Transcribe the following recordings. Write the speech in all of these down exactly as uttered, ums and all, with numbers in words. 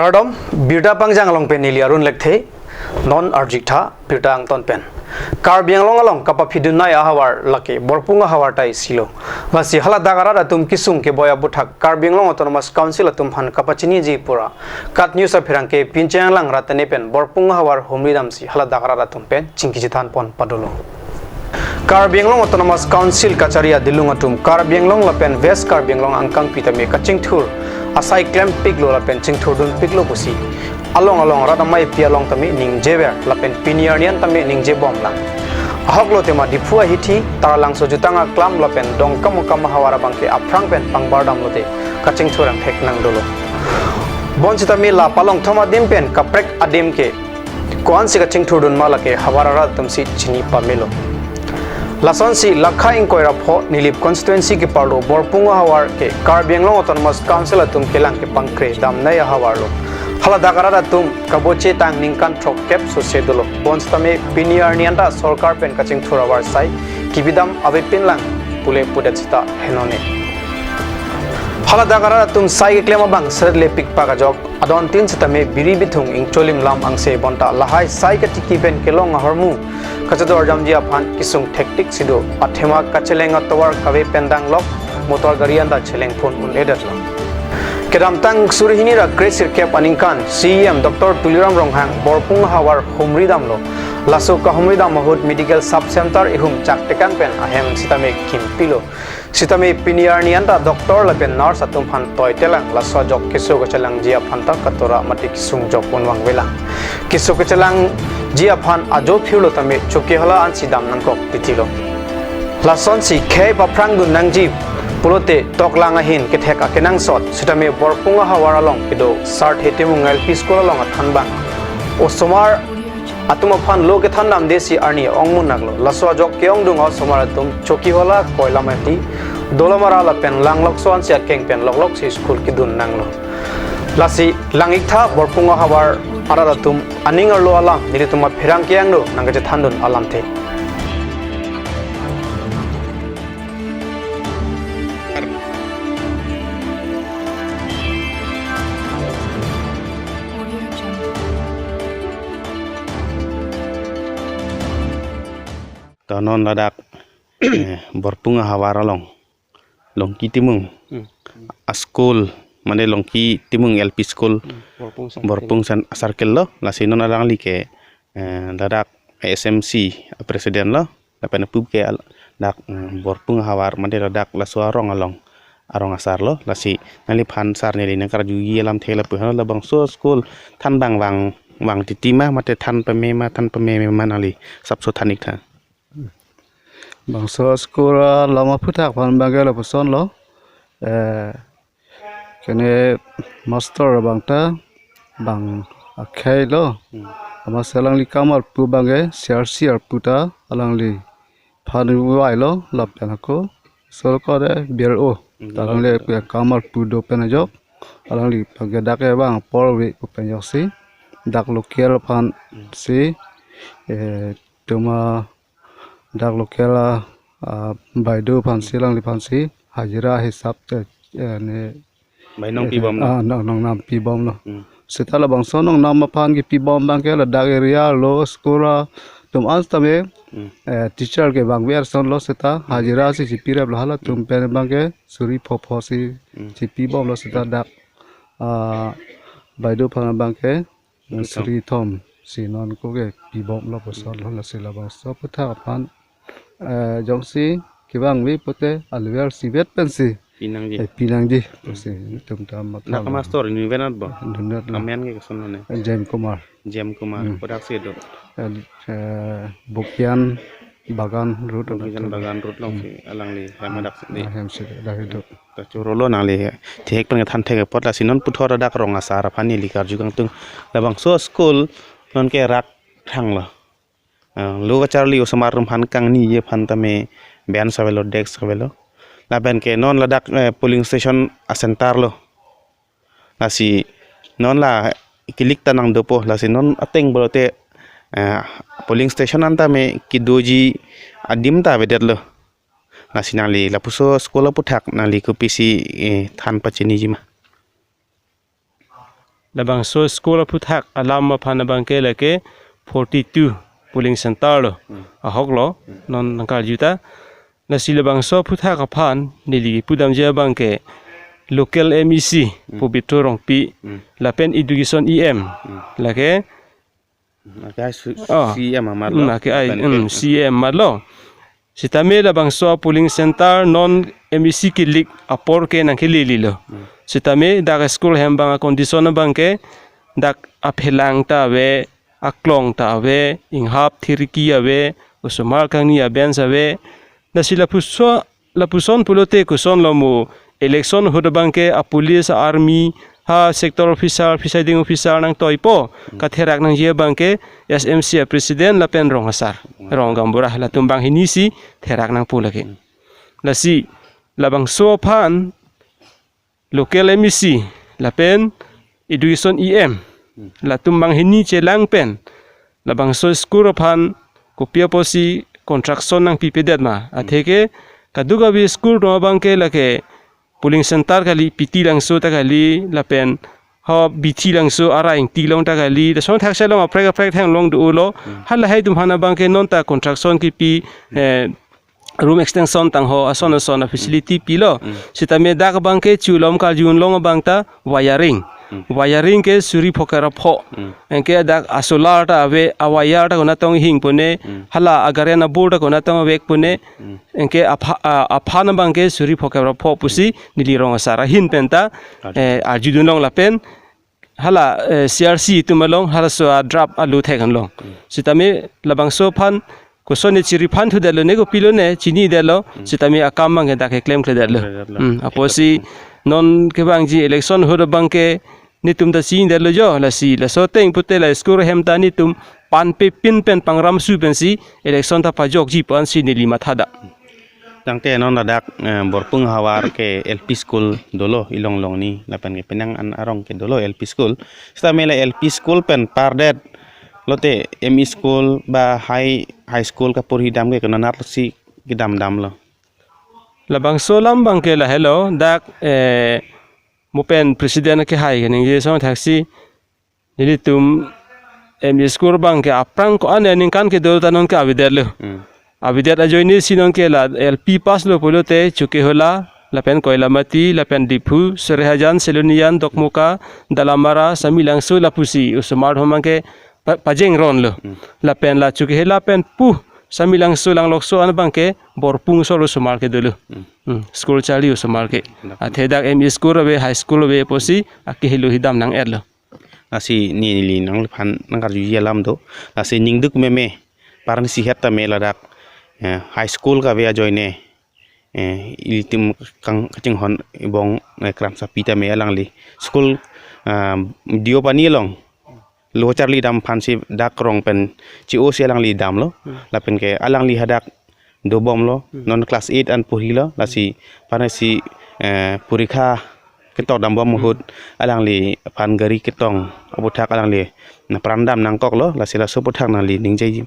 Kardom, birta pangjang along pen neli Arun Lekthe, non arjik tha birta angton pen. Karbi Anglong along kapaphidun nai ahavar lake Borpung ahavar ta isi lo. Lasi haladak arat atum kesung keboi aputhak Karbi Anglong Autonomous Council atum aphan kapachiniji pura KAT News apherangke Pincheng Langratane pen Borpung ahavar humri damsi haladak arat atum pen chingki chethan pon padolo. Karbi Anglong Autonomous Council kachari adilung atum Karbi Anglong lapen West Karbi Anglong angkangpi tame kachingthur asai klempiklo lapen chingthurdunpiklo pusi along along rat ameipi along tame ningjever lapen pini arni an tame ningjebomlang. Ahok lo tema Diphu ahithi, Taralangso jutang aklam lapen Dongkamukam ahavar abangke aphrang pen pangbar damlote kachingthur angthek nangdolo. Bonsitame la palongthom adim pen kaprek adim ke ko-ansi kachingthurdun ma lake havar arat atumsi chini pamelo. Lasonsi lakha ingkoi ra pho Nilip constituency keparlo Borpung ahavar ke Karbi Anglong Autonomous Council atum kelang kepangkre damnai ahavar lo. Haladak arat atum kaboche tang ningkan throkkep sose dolo. Bonsitame pini arni anta sorkar pen kachingthur avarsai kebidam avepinlang pule pudet sita henone. Haladak arat atum sai keklem abang seret lepikpak ajok adontin sitame biri bithung ingcholim lam angse bonta lahai sai katiki pen kelong ahormu kachedor jamji aphan kesung thektik si do. Athema kacheleng atovar kave pen danglok, motor gari anta cheleng phone un-edetlo. Kedamtang suri hini ra kre sirkep aningkan C E M Doctor Tuliram Ronghang Borpung ahavar humri damlo. Laso kahumri dam ahut medical sub center ihum chak tekang pen ahem sitame kimpilo. Sitame pini arni anta doctor lapen nurse atum aphan toitelang, laso ajok keso kachelangji aphan ta katora mate kesung jok unvangvelang. Keso kachelangji aphan ajo phirlo tame Chokihola ansi dam nangkok titilo. Lasonsi khei paphrangdun nangji pulote toklang ahin kethek akenangsot sitame Borpung ahavar along kedo Sarthe Timung L P School along athanbang osomar atum aphan lo kethan damde si arni ongmun naklo. Laso ajok ke-ongdung osomar atum Chokihola, Koilamati, Dolamara lapen Langlokso ansi akeng pen lokloksi school kedun nanglo. Lasi lang-iktha Borpung ahavar arat atum aning arlo alam nelitum apherangke angno nangkachethandun alamthe. To non ladak, eh, Borpung ahavar along Longki Timung Hmm. a school, mane Longki Timung L P school, Hmm. Borpung San Borpung San circle lo, lasi non alangli ke, eh, ladak S M C president lo, lapen apup ke al-, dak, mm, Borpung ahavar mate ladak laso arong along, arong asar lo, lasi nangliphan sar neli nangkarjuji alamthe lapu hano labangso school thanbang vang, vang titi ma mate than pame ma, than pameme ma nangli sapso than-iktha. Bangso school alam aphuthak aphan abangke lapuson lo. Eh, kene master abang ta bang akhei lo. Hmm. Amatsi alangli kam arpu abangke C R C arpu ta alangliphan uvai lo lapen ako. So ko de B R O. Hmm. Ta alangli pu kam arpu do pen ajok. Alangli abangke dak ke bang apor ave pu pen ajoksi. Dak local aphan Hmm. si, eh, tuma dak local a, a, baido aphansi, alangliphansi hajira hisap te, eh, ne, Bai nong eh, pibom lo. Ah, nong, nongnam pibom lo. Hmm. Seta labangso nongnam aphan kipibom abangke ladak area lo school atum an sitame, Hmm. eh, teacher ke bang ver ason lo seta Hmm. hajira si chipirep lo halatum Hmm. pen abangke suri phopho si Hmm. chipibom lo seta dak, ah, baido aphan abangke Suri thom. Suri thom si non ko ke pibom lo puson lo, lasi labangso aphuthak aphan, eh, jongsi kevang ave pulote alwer sivet pensi Pinangji. eh, pinangji pusi itum ta mathalo. Dak master inut venat bo? Dunat lo. Amen ke koson lo ne? Jem Kumar. Jem Kumar. Hmm. Kodak si do? Eh, eh, Bokijan Bagan Road. Bokijan Bagan Road alongsi alangli hem hadak si. Ah, hem si dak do. Ta choro lo nangli thek pen than thek apot, lasi non puthot ladak rong asar aphan neli karju kangtung. Labangso school non ke rak thang lo. Ah, lo kacharli osomar atum aphan kangniji aphan tame bench avelo, desk avelo. Lapen ke non ladak, eh, polling station a center lo. Lasi non la kilik ta nangdopo, lasi non ateng pulote, eh, polling station an tame kedoji adim ta avedet lo. Lasi nangli lapuson school aphuthak nangli kopisi, eh, than pachiniji ma? Labangso school aphuthak alam aphan abangke lake forty-two polling center lo. Hmm. Ahok lo, Hmm. non nangkarju ta. Lasi labangso aphuthak aphan neli pudamji abangke local M E C, Hmm. Pobitro Rongpi, Hmm. lapen education E M, Hmm. lake Ake su-, Oh. C M amat lo. Hmm, ake ai, Bukan hmm, ke. C M amat lo. Sitame labangso polling center non M E C kilik apor ke nangkele lilo. Hmm. Sitame dak school hem abang condition abangke dak aphelang ta ave, aklong ta ave, inghap thiriki ave, osomar kangni a-bench ave. Lasi lapuso-, lapuson pulote kosonlo mo election ahut abangke a-police, a-army, ha sector officer, presiding officer nangtoipo, Hmm. katherak nangji abangke S M C a-president lapen rong asar, rong gaonbura latum banghini si therak nangpo lake. Hmm. Lasi labangso aphan local M E C lapen education E M, Hmm. latum banghini chelang pen labangso school aphan kopi apotsi construction nangpipedet ma. Hmm. Atheke kadokave school atum abangke lake polling center kali, P T Langso ta kali, lapen ho B T Langso arai Ingti along ta kali, lason thakse along aprek aprek theklong do-olo. Hmm. Halahei atum aphan abangke non ta construction kipi, Hmm. eh, room extension tangho ason ason a-facility pilo. Hmm. Sitame dak abangke chulom karjun long abang ta wiring. Hmm. Wiring ke suri phokep ra pho. Hmm. Anke dak a-solar ta ave, a-wire ta konatong hingpone, Hmm. hala a-current a-board ta konatong avekpone. Hmm. Anke apha-, a-, aphan abangke suri phokep ra pho pusi neli rong asar ahin pen ta, Acha. eh, arjudun long lapen hala, eh, C R C atum along halaso a-draft alo thek-an long. Hmm. Sitame labangso aphan kosonne chiri phan thudetlo ne kopilo ne chinidetlo, Hmm. sitame akam abangke dak keklemkledetlo. Klemkledetlo. Hmm, apotsi non kevangji election ahut abangke netum ta chinidetlo jo, lasi laso ateng pute la school hem ta netum panpepin pen pangram su pensi election ta pajokji pu ansi neli matha dak. Tangte non ladak, eh, Borpung ahavar ke L P school dolo, ilong longni lapen ke penang an arong ke dolo L P school. Sitame la L P school pen pardet lote M E school ba high, high school kaporhi dam ke konat si kedam damlo. Labangso alam abangke lahelo dak, eh, mo pen president kehai kaningje asonthotsi nelitum M E school abangke aphrang ko-an aningkan kedo ta nonke avedetlo. Hmm. Avedet ajoine si nonke la L P pass lo pulote Chokihola, lapen Koilamati, lapen Diphu, Sarihajan, Silonijan, Dokmoka, Dalamara, Samelangso lapusi osomar atum abangke pa-, pajeng ronlo. Hmm. Lapen la Chokihola pen pu Samelangso Langlokso an abangke Borpung asor osomar ke dolo. Hmm. Hmm, school charli osomar ke. Dak. Athe dak M E school ave, high school ave pusi akehelo hidam nang-etlo. Lasi neli nangliphan nangkarjuji alam do. Lasi ningduk meme, parni sihet tame ladak, eh, high school kave ajoine, eh, ilitum kang kachinghon ibong, eh, Kramsapi tame alangli school, ah, Deopani along lo charli dam aphansi dak rong pen chi-o si alangli damlo. Hmm. Lapen ke alangli hadak dobomlo, Hmm. non class eight an porhilo, lasi parnesi, eh, porikha ketok dambom ahut, Hmm. alangliphan gari ketong aphuthak alangli na pran dam nangkoklo, lasi laso aphuthak nangli ningjeji.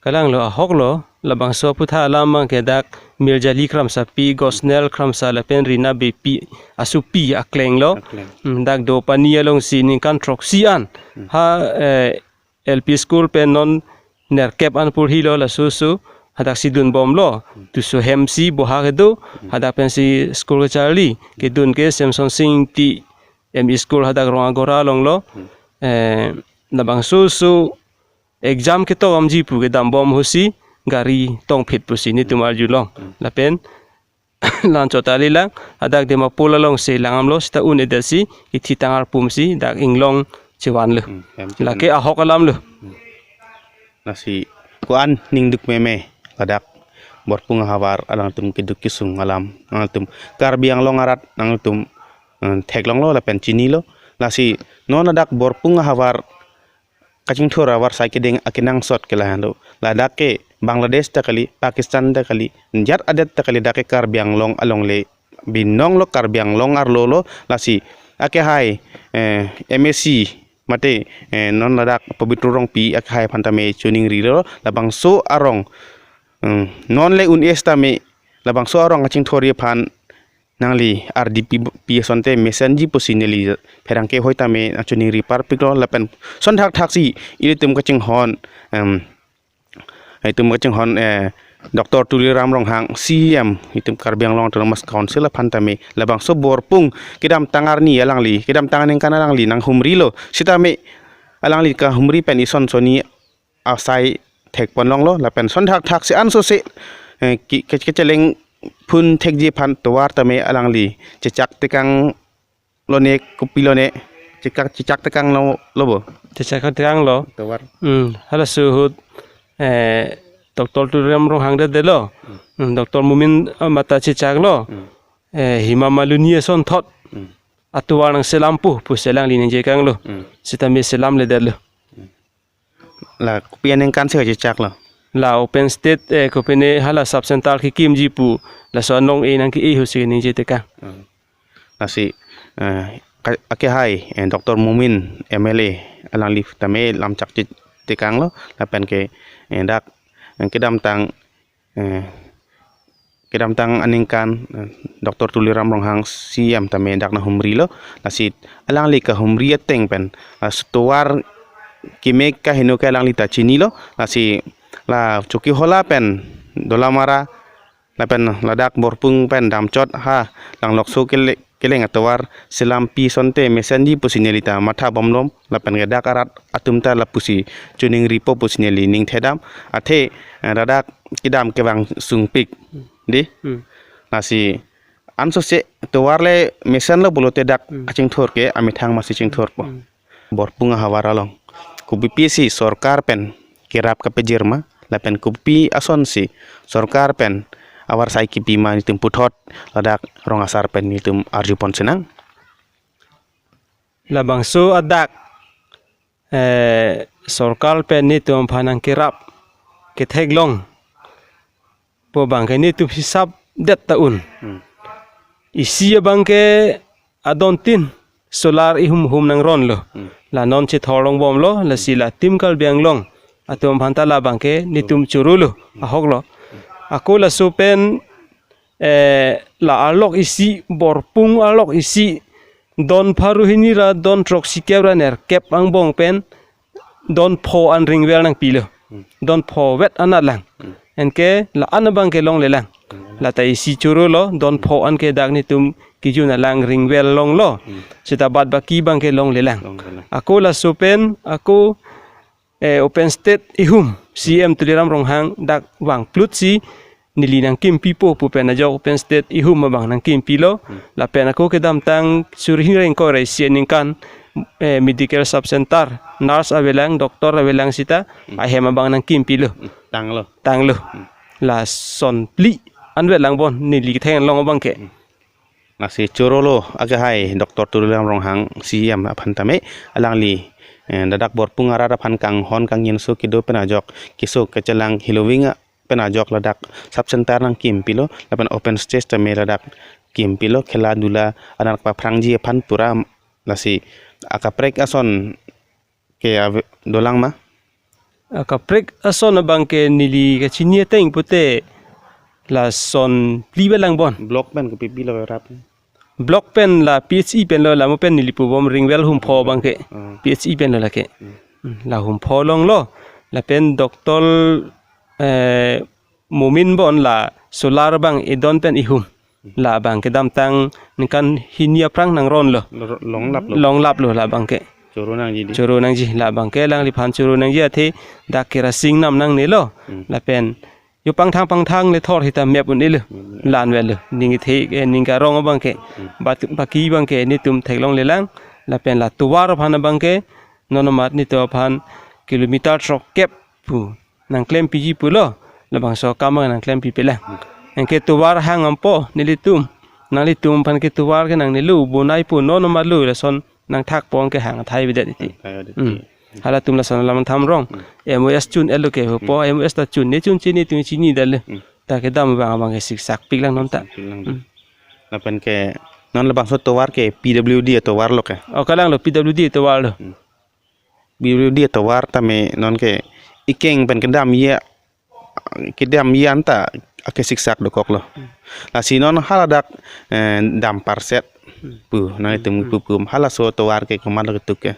Kalanglo, ahoklo, labangso aphuthak alam abangke dak Mirjali Kramsapi, Gosnel Kramsa lapen Rina Beypi asopi aklenglo. Akleng. Hmm, dak Deopani alongsi ningkan throksi an. Hmm. Ha, eh, L P school pen non nerkep an porhilo laso oso hadaksi dunbomlo. Hmm. Toso hem si boha kedo, Hmm. hadak pensi school kecharli. Kedun ke Semsonsing Ingti M E school hadak Rong Agora alonglo. Hmm. Eh, labangso oso exam ketok damji pu kedambom ahutsi gari tongphit pusi netum Hmm. arjulong. Hmm. Lapen la-anchot ta kalilang, hadak Dimapur alongsi langdamlo, seta un-edetsi, kethitang arpumsi, dak inglong chevanlo. Hmm, hem chevan. Lake ahok alamlo. Hmm. Lasi ko-an ningduk meme, ladak Borpung ahavar alangtum keduk kesung alam, alangtum Karbi Anglong arat, alangtum, eh, theklonglo lapen chinilo. Lasi non ladak Borpung ahavar kachingthur ahavar sai kedeng akenangsot ke lahenlo. Ladak ke Bangladesh ta kali, Pakistan ta kali, jat adet ta kali, dak ke Karbi Anglong alongle binonglo, Karbi Anglong arlolo, lasi akehai, eh, M A C mate, eh, non ladak Pobitro Rongpi akehai aphan tame choningrilo, labangso arong, hmm, non le un-e setame labangso arong kachingthurji aphan nangli R D P pi asonte mesenji pusi neli pherangke hoi tame nangchiningri parpiklo lapen son thakthak si ilitum kachinghon, em, itum kachinghon, eh, Doctor Tuliram Ronghang C E M itum Karbi Anglong Autonomous Council aphan tame labangso Borpung kedamtang arni alangli, kedamtang aningkan alangli nanghumrilo sitame alangli kahumri pen ison soni asai thekponlonglo lapen son thakthak si ansose, eh, ki-, ke-, kecheleng phun thekji aphan tovar tame alangli chechak tekang lone kopilone chechak, chechak tekanglo, lo bo. Chechak tekanglo. Tovar. Hmm, halaso ahut, eh, Doctor Tuliram Ronghang det detlo. Hmm, Doctor Momin, eh, mata chechaklo. Hmm. Eh, Hema Malini asonthot. Hmm. Atovar nangselam pu, pusi alangli ningje kanglo. Hmm. Sitame selamledetlo. Hmm. La kopi aningkan si kachechaklo? La open stage, eh, kopine hala sub center kekimji pu, laso anong e nangke-e ahut si ningje tekang. Hmm. Lasi, eh, ka-, akehai, eh, Doctor Momin M L A alangli tame lamchak che-, tekanglo, lapen ke, eh, dak, eh, kedamtang, eh, kedamtang aningkan, eh, Doctor Tuliram Ronghang C E M tame dak nanghumrilo, lasi alangli kahumri ateng pen, eh, tovar keme kaheno ke alangli ta chinilo, lasi la Chokihola pen Dolamara, lapen ladak Borpung pen damchot ha Langlokso kele-, keleng atovar selam pi asonte mesenji pusi neli ta matha bomlom lapen ke dak arat atum ta lapusi chiningripo pusi neli ningthedam athe, eh, ladak kedam kevang sungpik. Di? Hmm. Lasi ansose tovar le mesenlo pulote dak, hmm, kachingthur ke amethang masi chingthurpo. Hmm. Borpung ahavar along kopipi si sorkar pen kerap kapejir ma, lapen kopi asonsi sorkar pen avarsai kipi ma, nitum puthot ladak rong asar pen nitum arjupon sinang. Labangso adak, eh, sorkar pen nitum aphan nangkerap ketheklong pu abangke nitum hisap det ta un. Hmm. Isi abangke adontin solar ihum hum nangronlo. Hmm. La non chethorlong bomlo, lasi la Team Karbi Anglong atum aphan ta labangke nitum chorolo, ahoklo. Ako laso pen, eh, la arlok isi, Borpung arlok isi, don pharo hini ra don throksi kep ra nerkep angbong pen don pho an ringvel nangpilo. Hmm. Don pho vet anat lang. Hmm. Anke la an abangke longlelang. Hmm. Lata isi chorolo, don pho anke dak nitum kejun alang ringvel longlo. Hmm. Seta bad baki abangke longlelang. Longlelang. Ako laso pen, ako, eh, open stage ihum, C E M Tuliram Ronghang dak vangplut si neli nangkimpipo pu pen ajok open stage ihum abang nangkimpilo. Hmm. Lapen ako kedamtang suri hini ra ingkoi ra isi aningkan, eh, medical sub center, nurse avelang, doctor avelang seta, hmm, ahem abang nangkimpilo. Hmm. Tanglo. Tanglo. Hmm. Lason phli anvet lang bon neli kethenglong abangke. Hmm. Lasi chorolo akehai Doctor Tuliram Ronghang C E M aphan tame alangli, eh, ladak Borpung arat aphan kanghon kangjinso kedo pen ajok keso kachelang heloving a- pen ajok ladak sub center nangkimpilo, lapen open stage tame ladak kimpilo, khela dula anak paphrangji aphan pura, lasi akaprek ason ke ave-, dolang ma? Akaprek ason abangke neli kachini ateng pute lason phli avelang bon. Block pen kopipi lo rap? Block pen la P H E pen lo, lamo pen neli pubom ringvel hum pho abangke. Hmm. P H E pen lo lake. Hmm. Hmm, la hum pho longlo. Lapen doctor, eh, Momin bon la solar abang edon pen ihum. Hmm. La abang kedamtang ningkan hini aphrang nangronlo. Lo-, longlaplo. Longlaplo la abangke. Choro nangji di. Choro nangji la abangke, alangliphan choro nangji athe dak kerosene nam nangnelo. Hmm. Lapen yo pangthang pangthang le thor hita mep un-elo. Hmm. La-an avelo. Ning kethe, eh, ning karong abangke. Hmm. Bat-, baki abangke nitum theklonglelang. Lapen la tovar aphan abangke non amat nitum aphan kilometer throkkep pu nangklempiji pulo. Labangso akam nangklempipelang. Hmm. Anke tovar hang ampo nelitum. Nanglitum aphan ke tovar ke nangnelo, bonai pu non amatlo, lason nangthakpo anke hang athai avedet titi. Hang athai avedet titi. Hmm. Halatum lason alam thamrong. Hmm. M O S chun-etlo ke ho po, hmm, M O S ta chun, ne chun chini tung chinidetlo. Hmm. Ta kedam abang abangke siksakpiklang non ta. Siksakpiklang. Hmm. Lapen ke non labangso tovar ke P W D atovar lo ke? O, kalanglo, P W D atovar lo. Hmm. P W D atovar tame non ke ikeng pen kedamji, kedamji anta akesiksak dokoklo. Lasi non haladak, eh, Damparset pu nanglitum pu pu halaso tovar ke komatlo ketuk ke?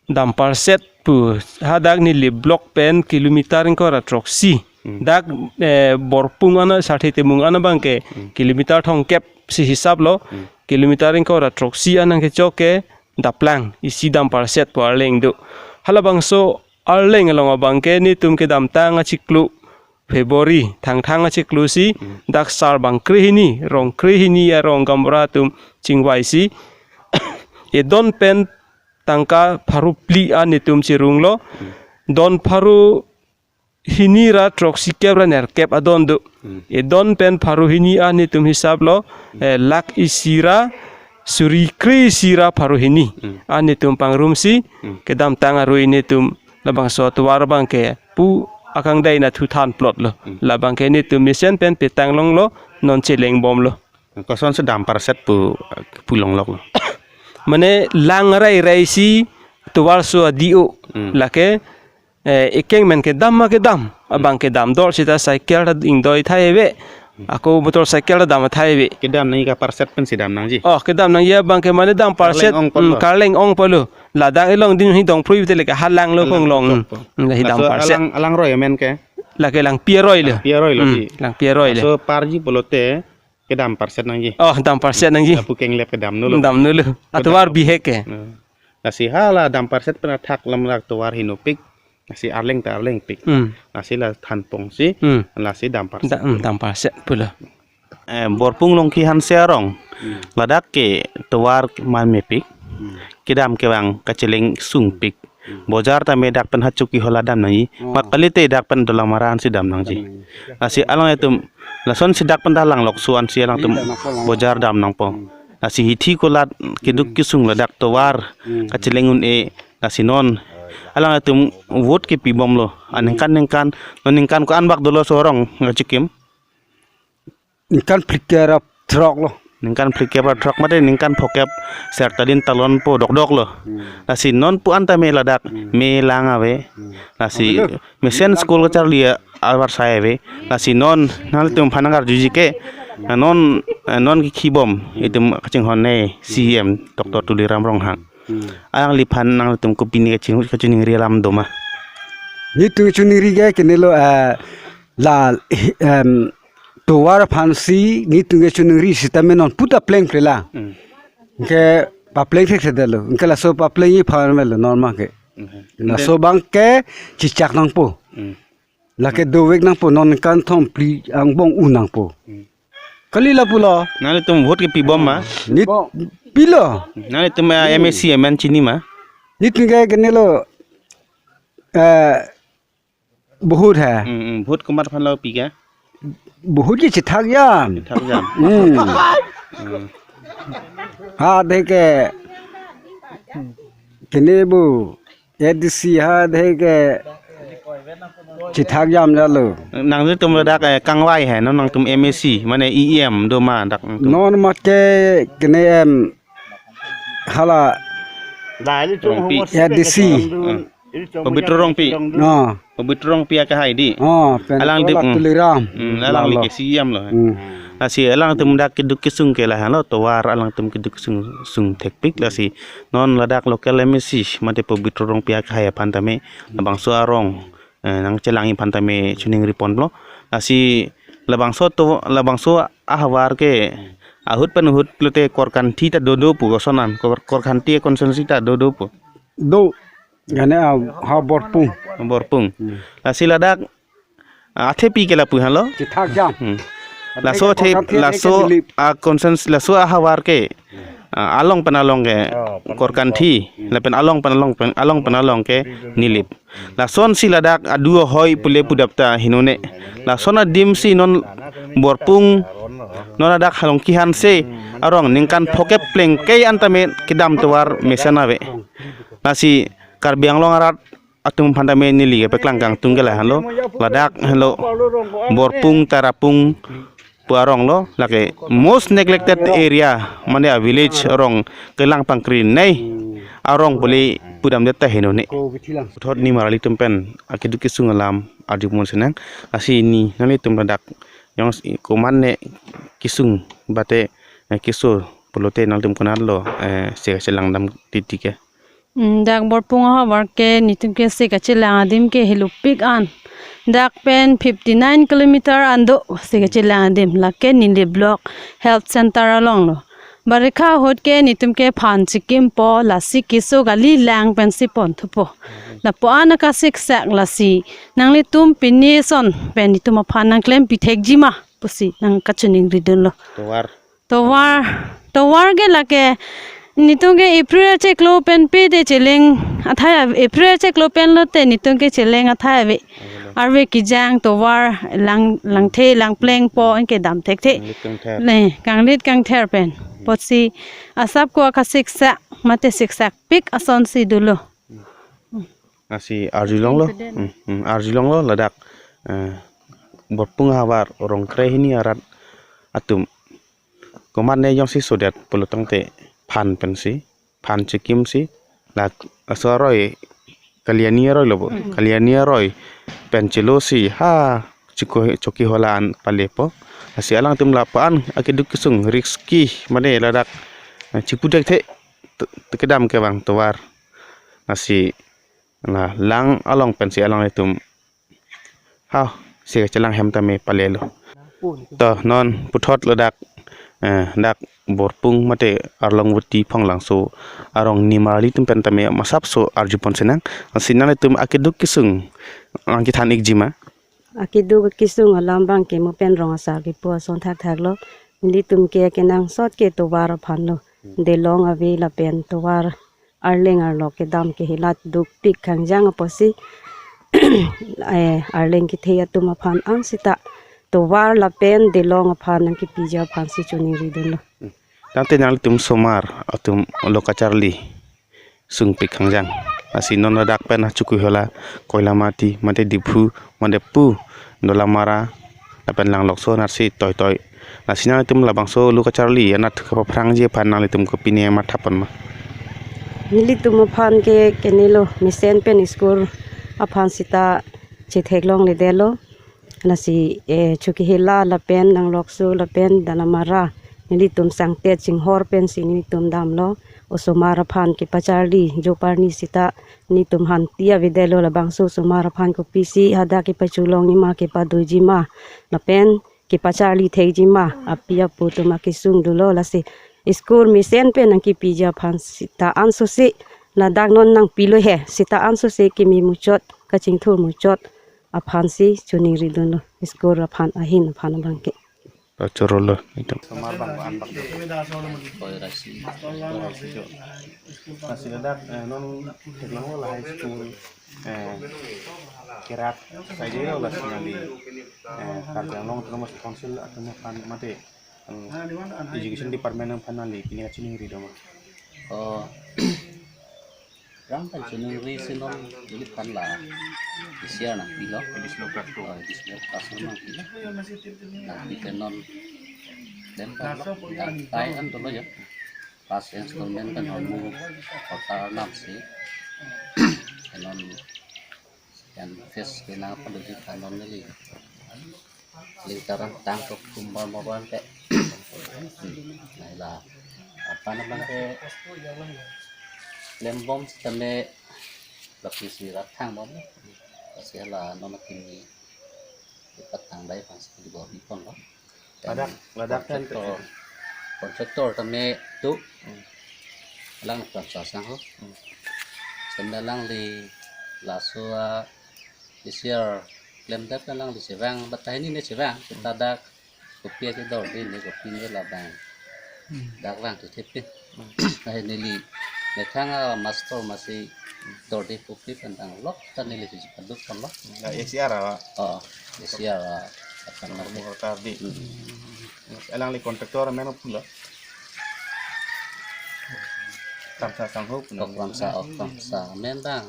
Damparset pu hadak Nilip block pen kilometer ingkoi ra throksi. Hmm. Dak, eh, Borpung ana Sarthe Timung ana abangke Hmm. kilometer thomkep si hisap lo. Hmm. Kilometer ingkoi ra throksi anang kechok ke daplang isi Damparset pu arleng do. Halabangso arleng along abangke netum kedamtang achiklo February Thangthang achiklo si Hmm. dak sarbang krehini, rong krehini arong gaonbura atum chingvaisi edon pen tangka pharo phli an netum chirunglo. Don pharo hini ra throksikep ra nerkep adon do. Hmm. Edon pen pharo hini an netum hisap lo, eh, lakh isi ra suri kre isi ra pharo hini Hmm. an netum pangrumsi Hmm. kedamtang arui netum labangso tovar abangke pu akangdai na thu thanplotlo. Hmm. Labangke netum mesen pen petang longlo, non chelengbomlo. Kosonsi Damparset pu, eh, pu longloklo? Mane lang rai rai si tovar so adi-o. Hmm. Lake, eh, ekeng men kedam ma kedam. Abang kedam dor sita cycle ta ingdoi thai ave. Ako motorcycle ta dam thai ave. Kedam nangji ke Parset pensi dam nangji? Oh, kedam nangji abangke mane Damparset. Karleng ong pulo. Hmm, karleng ong pulo. Ladak elong din hi dongphrui te lake halanglo Halang konglong. Chokpo. Hmm, lahi Laso Damparset. Alang, alang roi amen ke? Lake Langpi aroi lo. Langpi aroi lo Hmm, di. Langpi aroi lo. Laso parji pulote kedam Parset nangji. Oh, Damparset nangji. Lapu kenglep kedam nolo. Damnolo. Atovar bihek ke. Hmm. Lasi hala Damparset pen athak lam dak tovar hinopik. Lasi arleng ta arlengpik. Hmm. Lasi la thanpongsi. Hmm. Lasi Damparset. Da-, hmm, Damparset pulo. Eh, Borpung Longki Hanse arong. Hmm. Ladak ke tovar man mepik. Hmm. Kedam kevang kachelang sungpik. Hmm. Bojar tame dak pen hachuk kihola dam nangji. Oh. Mat kalite dak pen Dolamara ansi dam nangji. Dam nangji. Lasi alangtum lasonsi dak pen dalang lokso ansi alangtum Iya, nangpo, nangpo. Bojar dam nangpo. Hmm. Lasi hithi kolat keduk Hmm. kesung ladak tovar Hmm. kachelang un-e lasi non alangtum vote kepibomlo. Aningkan ningkan non ningkan ko-an bak dolo so arong ngachikim? Ningkan phlikep ra throk lo. Ningkan phlikep ra throk mate ningkan phokep serta din talonpo dokdok lo. Hmm. Lasi non pu an tame ladak Hmm. me lang ave. Hmm. Lasi Ave lo. mesen school kacharli avarsai ave. Lasi non nangtum aphan nangkarjuji ke non, non kekhibom itum kachinghon ne C E M Doctor Tuliram Ronghang. Hmm. Alangliphan nangtum kopine kaching kachiningri alam doma? Netum chiningri ke kenelo, eh, la, em, tovar aphansi netum ke chiningri sitame non puta plengple la. Hmm. Ke papleng thekthedetlo. Ke laso paplengji aphan melo non ma ke. Hmm. Laso abangke chichak nangpo. Hmm. Lake dovek nangpo non ningkan thom phli angbong un nangpo. Hmm. Kali lapulo. Nanglitum vote kepibom ma? Nit pilo. Nanglitum, eh, M A C M N chini ma? Netum ke kenelo, eh, bahut hai. Hmm, hmm. Vote komat aphan lo pi ke? Bahut ke chethak jam. Chethak jam. Hmm. Hmm. Ha de ke kene bu A D C ha de ke chethak jam jalo. Nanglitum ladak, eh, kangvai hai, non nangtum M A C, mane E M doma dak nangtum? Non mat ke kene em hala Rongpi. A D C. Hmm. Pabitra Rongpi. No. Pabitra Rongpi akehai di. Oh, pen Alang pen dip, la hmm. Tuliram. Hmm, alang Lalo. Lake C E M lo. Hmm. Lasi alangtum dak keduk kesung ke lahenlo, tovar alangtum keduk kesung sung thekpik lasi non ladak local M A C mate Pabitra Rongpi akehai aphan tame labangso arong, eh, nangchelangji aphan tame chiningri ponlo. Lasi labangso to labangso ahavar ke ahut pen ahut lote Korkanthi ta dodo pu koson an, Kor-, Korkanthi constituency ta dodo pu. Do. Gane a, ha Borpung. Borpung. Hmm. Lasi ladak, ah, athe pi ke lapu halo? Chethak jam. Hmm. Laso athe, Korkanthi laso athe ke Nilip. A constituency laso ahavar ke, ah, along pen along ke Oh, pen Korkanthi, Hmm. lapen along pen along pen along pen along ke Nilip. Lasonsi ladak adu ahoi pule pudapta hinone. Lason adimsi non Borpung, non ladak Longki Hanse arong ningkan phokep plengke an tame kedam tovar mesen ave. Lasi Karbi Anglong arat atum aphan tame neli kepeklang kangtung ke lahenlo, ladak henlo Borpung Tarapung pu arong lo, lake most neglected area mane a village arong kelang pangkri nei arong pule pudamdet ta hinone. Puthot nimarli atum pen akeduk kesung alam arjupon sinang, lasi ni nanglitum ladak Jongsi komatne kesung mate, eh, keso pulote nangtum konatlo, eh, se kachelang dam titi ke? Hmm, dak Borpung ahavar ke netum ke se kachelang adim ke helopik an. Dak pen fifty nine kilometer an do se kachelang adim, lake neli block health center along lo. Barikha ahut ke netum ke phan chekimpo, lasi keso kalilang pensi ponthupo. Lapu-an akasiksak lasi nanglitum pini ason pen netum aphan nangklempi thekji ma pusi nangkachiningri dunlo. Tovar. Tovar, tovar ke lake netum ke April achiklo pen pede cheleng athai ave, April achiklo pen lote netum ke cheleng athai ave. Arve kejang tovar lang, langthe langplengpo anke dam thekthe. Kanglit kangther. Ne, kanglit kangther pen. Apotsi asap ko akasiksak mate siksak pik asonsi dolo. Lasi arjulonglo. Student. Hmm, hmm, arjulonglo ladak, eh, Borpung ahavar Rongkre hini arat atum komatne jongsi sodet pulotangte phan pensi, phan chekimsi, lak aso aroi, Kalyani aroi lo bo. Hmm. Kalyani aroi pen chelosi ha chiko choki hola an palepo. Lasi alangtum lapu-an akeduk kesung riski mane ladak, eh, chipu thekthe t-, t-, kedam kevang tovar. Lasi la lang along pensi alanglitum ha se kachelang hem tame palelo. To non puthot ladak, eh, dak Borpung mate Arlongvoti Phonglangso arong nimarlitum pen tame masapso arjupon sinang. Lasi nanglitum akeduk kesung nangkethan ikji ma? Akeduk kesung alam abang ke mo pen rong asar kepu ason thakthak lo. Nelitum ke kenangsot ke tovar aphan lo. Delong ave lapen tovar arleng arlok kedam ke helat dukpik kangjang apotsi, eh, arleng kethe atum aphan an sita tovar lapen delong aphan nangkepiji aphansi chiningri dunlo. Tangte nanglitum osomar atum lo kacharli sungpik kangjang. Lasi non ladak pen Chokihola, Koilamati, mate Diphu, mate pu Dolamara, lapen Langlokso anatsi toitoi. Lasi nanglitum labangso lo kacharli anat kapaphrangji aphan nanglitum kopine mathapon ma? Nelitum aphan ke kenelo mesen pen school aphan sita chetheklongledetlo. Lasi, eh, Chokihola lapen Langlokso lapen Dolamara nelitum sangtet chinghor pensi nelitum damlo. Osomar aphan kepacharli joparni sita nelitum hanti avedetlo, labangso osomar aphan kopisi hadak kepacholongji ma kepadoji ma lapen kepacharli thekji ma api apo atum akesung dolo. Lasi school mesen pen nangkepiji aphan sita ansose ladak non nangpilo he sita ansose keme muchot kachingthur muchot aphansi chiningri dunlo school aphan ahin aphan abang ke. Pachorolo itum. Osomar abang an bak. Koi raisi. Lasi ladak, eh, non theklonglo lahai school, eh, kerak saidero lasi nangli, eh, Karbi Anglong Autonomous Council atum aphan mate, eh, Education Department aphan nangli pine kachiningri do ma? Oh, rang pen chiningri si non neli aphan la this year nangpilo. Additional classroom. Oh, additional classroom nangpilo. Nangpi ke non klem pen lo. Dak tai an dolo ya. First installment pen hormu kota Arnam si. Ke non kan first ke nangpalo di kan non neli. Lingkaran tang tok kumbar maban ke. Hmm. Nai la. Aphan abang ke klembom sitame lapis virat thangbom. Lasi la non kimi ipatang dai aphansi dibor bipon lo. Ladak, ladak kan contractor, contractor tame tu. Hmm. Alang Pramsa sang ho. Hmm. Sitame alangli laso a this year klemdet alangli chevang, batai hini ne chevang, kita dak kopi akedor di ne kopi ne labang. Hmm. Dak vang tu thepin. Hmm. Ahin neli methang a master masi dor di kopi pen dang lok ta neli si paduk kan lo. La A C R a? Oh, A C R a. Akan Hormu mati. Hortar di. Hmm. Alangli contractor amen pulo. Pramsa sang ho pulo. Oh, Pramsa, oh, Pramsa amen dang.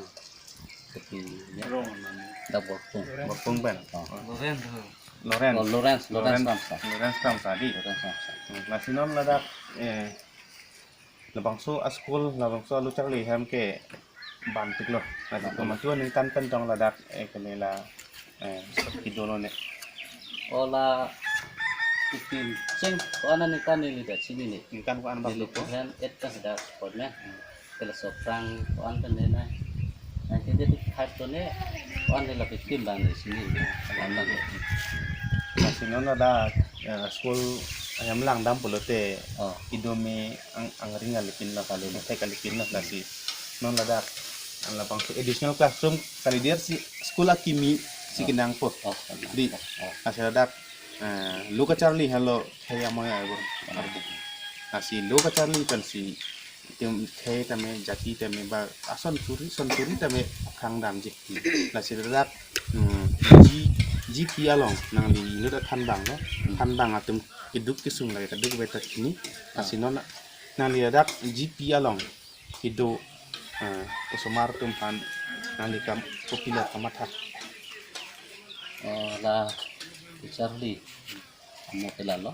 Kopi ya. Dak Borpung. Borpung pen. Oh. Lawrence. Lawrence. Oh, Lawrence, Lawrence Lawrence, Pramsa. Lawrence Pramsa di. Lawrence Pramsa. Hmm, lasi non ladak, eh, labangso a-school, labangso alo charli hem ke bantik lo. Lasi komat aning tan pen tong ladak, eh, kene la, eh, kedo lo ne. Oh, la Kukim cheng ko-an aningkan neli ta chinine. Ningkan ko-an bang neli dopo? Two thousand eight ta sida support ne. Hmm. Kela Soprang ko-an ta ne na. Nineteen eighty-five to ne. Ko-an ne lapu kim bang ne chinine. Alam bang. Lasi non ladak, eh, school ahem langdam pulote. Oh. Ido me ang, angring alipin lo kali, lethek alipin lo, lasi non ladak, ang labangso additional classroom kalidet si school akimi si Oh. kenangpo. Oh, kenang. Di, Oh. lasi ladak, eh, lo kacharli henlo khei amoy arbur, arbur. Lasi lo kacharli pensi itum khei tame, jati tame, ba ason suri, son suri tame khang damji. Lasi ladak, hmm, G, G P along nangli inut athan bang lo, Hmm. than bang atum keduk kesung lake kadokave ta chini. Lasi non nangli ladak G P along kedo, eh, osomar atum aphan nangli kam kopi lo kamatha? Oh, la kacharli amo ke lalo.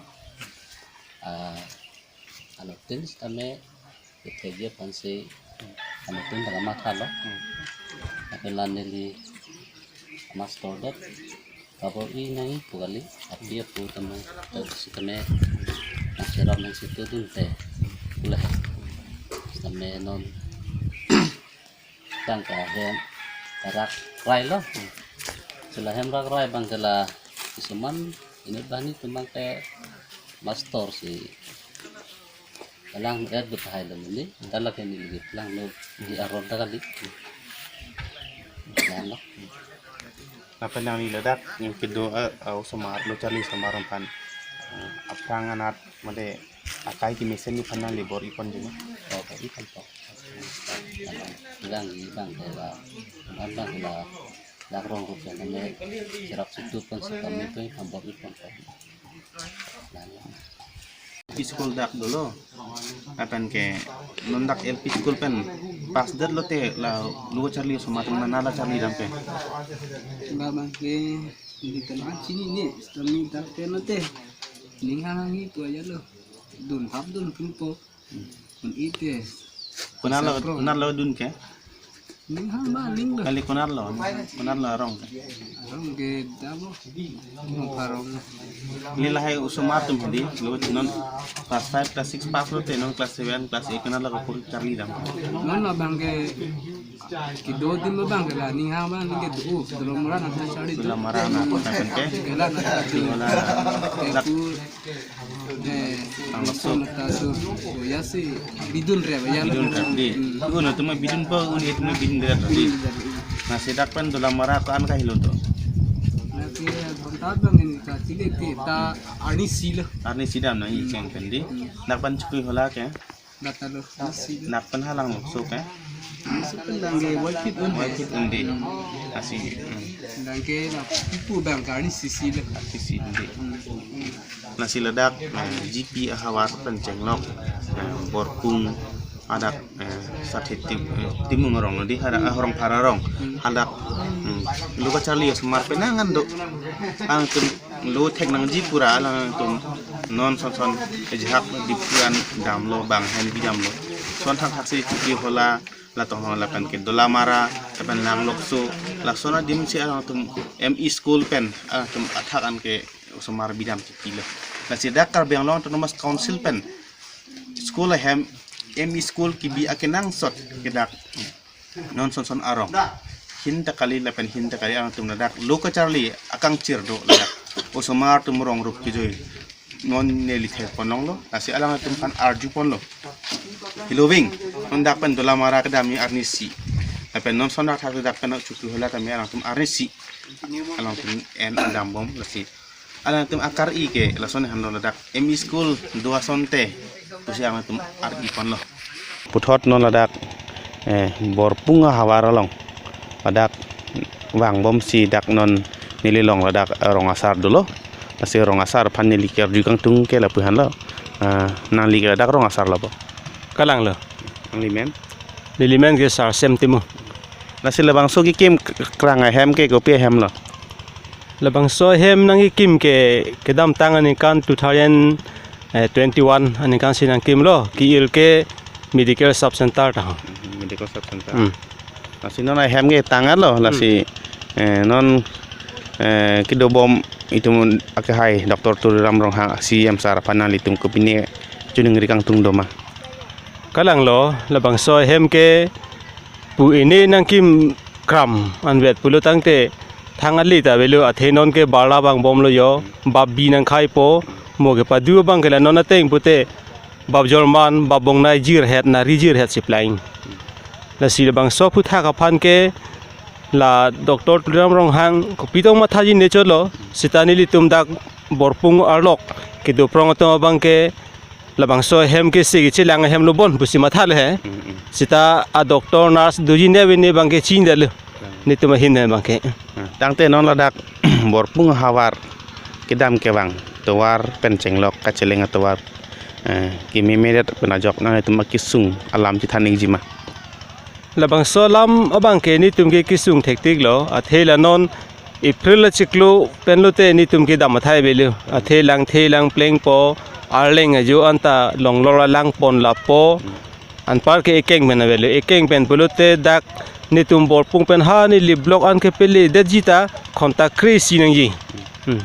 Ah, anuttin sitame kethekji aphansi anuttin ta kamatha lo. Hmm. Lapen la neli master det kabor-i nangji pu kali, api apo tame, ta sitame, nangcherap nangchetudun te, pu le. Sitame non tangka hem rak rai lo. Sila hem rak rai bang ke la isuman inut banghini atum bang ke master si kalang et bet hai lo muni, ta lake neli lagi kalang lo di aron ta kali. Yan lo. Lapen nangli ladak nangkedo, eh, eh, osomar lo charli osomar aphan, eh, aphrang anat mate akai kemesen aphan nangli bor-i ponji ma? Oh, bor-i pon po. Bang, bang ke la, bang, bang ke la, dak rong rupiah name cherap chetu ponsi kami pe ham bor-i pon po. L P school dak dolo. Lapen ke non dak L P school pen pass det lote la lo kacharli osomar atum nangli la charli dampe? Labang ke di telang chinine, sitame dak pen lote ning hang hang ipu aja lo. Dun hap dun pun po. Kon ite. Konat lo, Sapro. Konat lo dun ke? Ning hang ba ning lo. Kali konat lo, konat lo arong ke? Arong ke dabo. Ning parong. Neli lahai osomar atum hadi, lo non class five, class six pass lote non class seven, class eight konat lo kapur charli dam? Non labang ke kedo adim labang ke la ning hang ba ning ke do, Dolamara anat ta charli do. Dolamara anat ta pen ke? Kela anat ta do. Kela. Dak Kepu Eh, Ang laso. Laso nata tu. Oh, ya si bidun re ba ya. Bidun re, di. Hmm. Un atum bidun po, un atum bidun re, di. Bidun re. Lasi dak pen Dolamara ko-an kahelo to? Lake bonta bang ini ta chile te ta arnisi lo. Arnisi dam nang icheng pen di. Hmm. Dak pen chukui hola ke? Bata lo, arnisi lo. Dak pen halang lo so ke? Arnisi pen dang ke wai phit un. Wai phit un di. Lasi. Hmm. Dang ke la pupu bang ke arnisi si lo. Arnisi un di. Hmm. Lasi ladak, eh, G P ahavar pen chenglok, eh, Borpung adak, eh, Sathe Tim-, eh, Timung arong di hadak, eh, Rongphar arong hadak, hmm, lo kacharli osomar penang an do. Alangtum lo thek nangji pura alangtum non son son ejahak dipran damlo bang hen bi damlo. Son thakthak si chukui hola latum ho lapen ke Dolamara lapen Langlokso lason adim si alangtum M E school pen alangtum athak an ke osomar bidam chiti lo. Lasi dak Karbi Anglong Autonomous Council pen school ahem M E school kebi akenangsot ke dak non son son arong. Hin ta kali lapen hin ta kali alangtum ladak lo kacharli akangchir do ladak. Osomar atum rong rup kejoi. Non neli thek ponlong lo, lasi alangtum aphan arju ponlo. Hiloving, non dak pen Dolamara kedam ni arnisi. Lapen non son dak thak dak pen chukui hola tame alangtum arnisi. Alangtum en dambom lasi. Alangtum akar-i ke lason henlo ladak M E school do asonte pusi alangtum ar-i ponlo. Puthot non ladak, eh, Borpung ahavar along ladak vangbom si dak non neli long ladak, eh, rong asar dolo. Lasi rong asar aphan neli karju kangtung ke lapu henlo. Ah, nangli ke ladak rong asar lo bo? Kalang lo. Nangli men? Neli men ke Sarsem Timung. Lasi labangso kekim k-, krang ahem ke kopi ahem lo? Labangso ahem nangkekim ke kedamtang aningkan two thousand twenty-one aningkan si nangkim lo, ke-il ke medical sub center ta ho. Hmm, medical sub center. Hmm. Lasi non ahem ke tang lo, lasi, eh, non, eh, kedobom itum akehai Doctor Tuliram Ronghang C E M sir aphan nanglitum kopine choningri kangtung doma? Kalanglo, labangso ahem ke pu ene nangkim kram anvet pulo tangte thang ali ta avelo, athe non ke barla vangbomlo jo, bap bi nangkhaipo, mo kepadu abang ke la non ateng pute bap jorman, bap bongnai jirhet, nari jirhet si plang. Lasi labangso aphuthak aphan ke la Doctor Tuliram Ronghang kopitong mathaji ne chotlo, seta nelitum dak Borpung arlok kedo prong atum abang ke labangso ahem ke si kechelang ahem lo bon pusi matha le he. Mm, mm. Seta a doctor nurse doji ne vene abang ke chinidetlo. Mm. Netum ahin he abang ke. Ah, tangte non ladak Borpung ahavar kedam kevang tovar pen chenglok kacheleng atovar, eh, kememedet pen ajok nanglitum akesung alam chethan nangji ma? Labangso alam abang ke netum ke kesung thektiklo, athe la non April achiklo pen lote netum kedam athai avelo. Athe langthe lang plengpo, arleng ajo anta longlor alang pon lapo. Anpar ke ekeng pen avelo, ekeng pen pulote dak netum Borpung pen ha Nilip block an kepeledetji ta khonta kre-isi nangji. Hmm.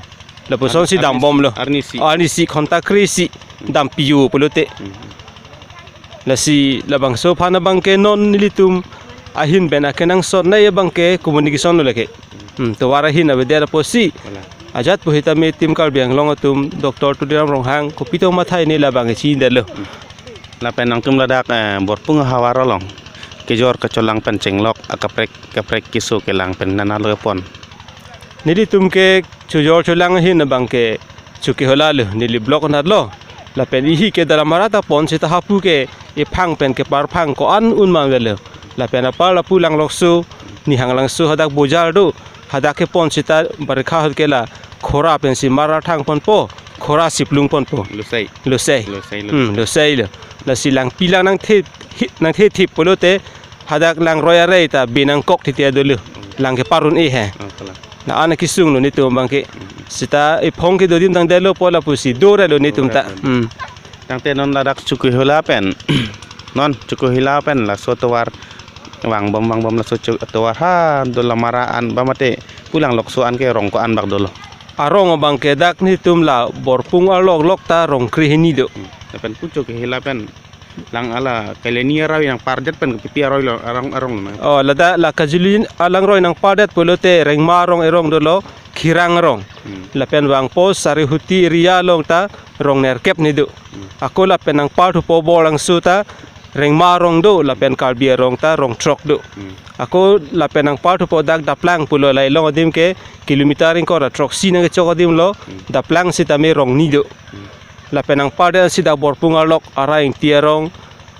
Lapuson si dambomlo. Arnisi. Arnisi khonta kre-isi dampiyo pulote. Hmm. Lasi labangso aphan abang ke non nelitum ahin pen akenangsot nai abang ke communication lo lake. Hmm, tovar ahin avedet apotsi. Wala. Ajat pu hitame Team Karbi Anglong atum Doctor Tuliram Ronghang kopitong matha ne labang ke chinidetlo. Hmm. Lapen nangtum ladak, eh, Borpung ahavar along kejor kacholang pen chenglok akaprek kaprek keso kelang pen nana lo pon? Nelitum ke chojor cholang ahin abang ke Chokihola lo, Nilip block anat lo. Lapen ihi ke Dalamara ta pon seta hapu ke ephang pen keparphang ko-an un ma avelo. Lapen apar lapu Langlokso, Nihang Langso hadak bojar do, hadak kepon seta barikha ahut ke la khora pensi mar arthang ponpo, khora si plung ponpo. Losai. Losai. Losai lo. Hmm, losai lo. Lasi langpi lang nangthe hi-, nangthethip pulote hadak langroi arei ta bi nangkok titi adolo. Lang keparun-e he. Oh, kalang. La-an akesung lo netum abang ke. Hmm. Seta ephong kedo adim tangdetlo po lapusi dorelo netum ta. Dorelo. Hmm. Tangte non ladak Chokihola pen. Non Chokihola pen laso tovar vangbom vangbom laso cho-, tovar ha Dalamara an ba mate pu Langlokso an ke rong ko-an bak dolo? Arong abang ke dak netum la Borpung arlok lok ta rong kre-hini do. Hmm. Lapen pu Chokihola pen lang ala Kaileni aroi nangpardet pen kopi aroi lo, arong, arong lo ma? Oh, ladak la Kajuli alangroi nangpardet pulote Rengma arong erong dolo, Khirang arong. Hmm. Lapen vangpo Sarihuti area along ta rong nerkep ni do. Hmm. Ako lapen nangparthupo Borlangso ta Rengma arong do, lapen Karbi arong ta rong throk do. Hmm. Ako lapen nangparthupo dak Daplang pulo, la ilong adim ke kilometer ingkoi ra throksi nangkechok adim lo, hmm, Daplang sitame rong ni do. Hmm. Lapen nangpardet si dak Borpung arlok Ara Ingti arong,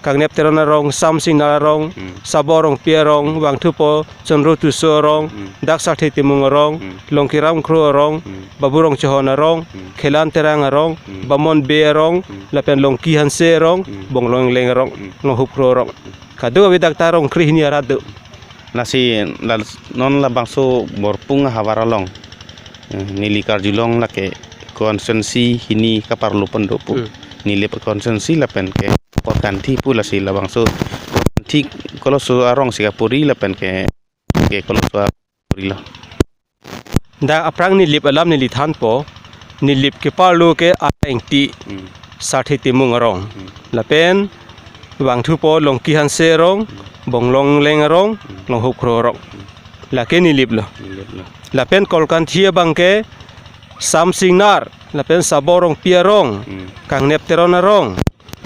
Kangnep Teron arong, Samsing Nar arong, hmm, Sabo Rongpi arong, vangthupo Chondro Tisso arong, hmm, dak Sarthe Timung arong, hmm, Longkiram Kro arong, hmm, Babu Rongchehon arong, hmm, Khelan Terang arong, hmm, Bamon Bey arong, hmm, lapen Longki Hanse arong, hmm, Bonglong Engleng arong, hmm, Longhup Kro arong. Kadokave dak ta rong kre-hini arat do. Lasi la-, non labangso Borpung ahavar along, eh, neli karjulong lake constituency hini kaparlo pon do pu. Hmm. Nilip constituency lapen ke Korkanthi pu, lasi labangso Korkanthi koloso arong si kapuri lapen ke, ke koloso arong puri lo? Dak aphrang Nilip alam neli thanpo, Nilip keparlo ke Ara Ingti, hmm, Sarthe Timung arong. Hmm. Lapen vangthupo Longki Hanse arong, hmm, Bonglong Engleng arong, hmm, Longhup Kro arong. Hmm. Lake Nilip lo. Nilip lo. Lapen Korkanthi abang ke Samsing Nar, lapen Sabo Rongpi arong, hmm, Kangnep Teron arong,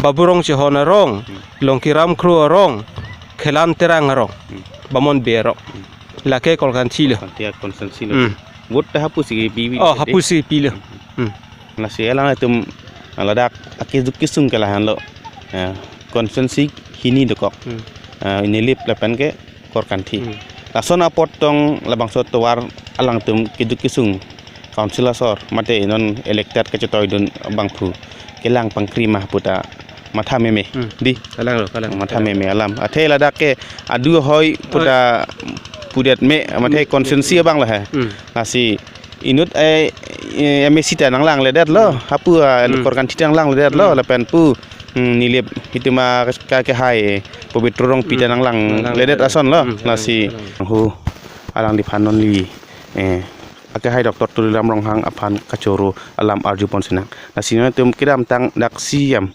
Babu Rongchehon arong, hmm, Longkiram Kro arong, Khelan Terang arong, hmm, Bamon Bey arong. Hmm. Lake Korkanthi lo. Korkanthi constituency lo. Hmm. Vote ta hapusi kepi? Oh, hapusi pilo. Hmm. Hmm. Lasi alanglitum ladak akeduk kesung ke lahan lo. Ya, constituency hini dokok. Hmm. Ah, Nilip lapen ke Korkanthi. Hmm. Lason apot tong labangso tovar alangtum keduk kesung council asor mate non elected kachetoidun abangphu kelang pangkri ma puta matha meme. Hmm. Di? Kalang lo, kalang. Matha meme alam. Athe ladak ke adu ahoi puta pudet me, mate, hmm, constituency abang lo he. Hmm. Lasi inut, eh, eh, M A C ta nanglangledet lo. Hmm. Hapu, ah, hmm, Korkanthi ta nanglangledet lo. Hmm. Lapen pu, hmm, Nilip itum akehai Pobitro Rongpi ta, hmm, nanglangledet, nanglangledet ason lo. Hmm. Lasi, hmm, hu, alangliphan non li, eh, akehai Doctor Tuliram Ronghang aphan kachoro alam arjupon sinang. Lasi nangtum kedamtang dak C E M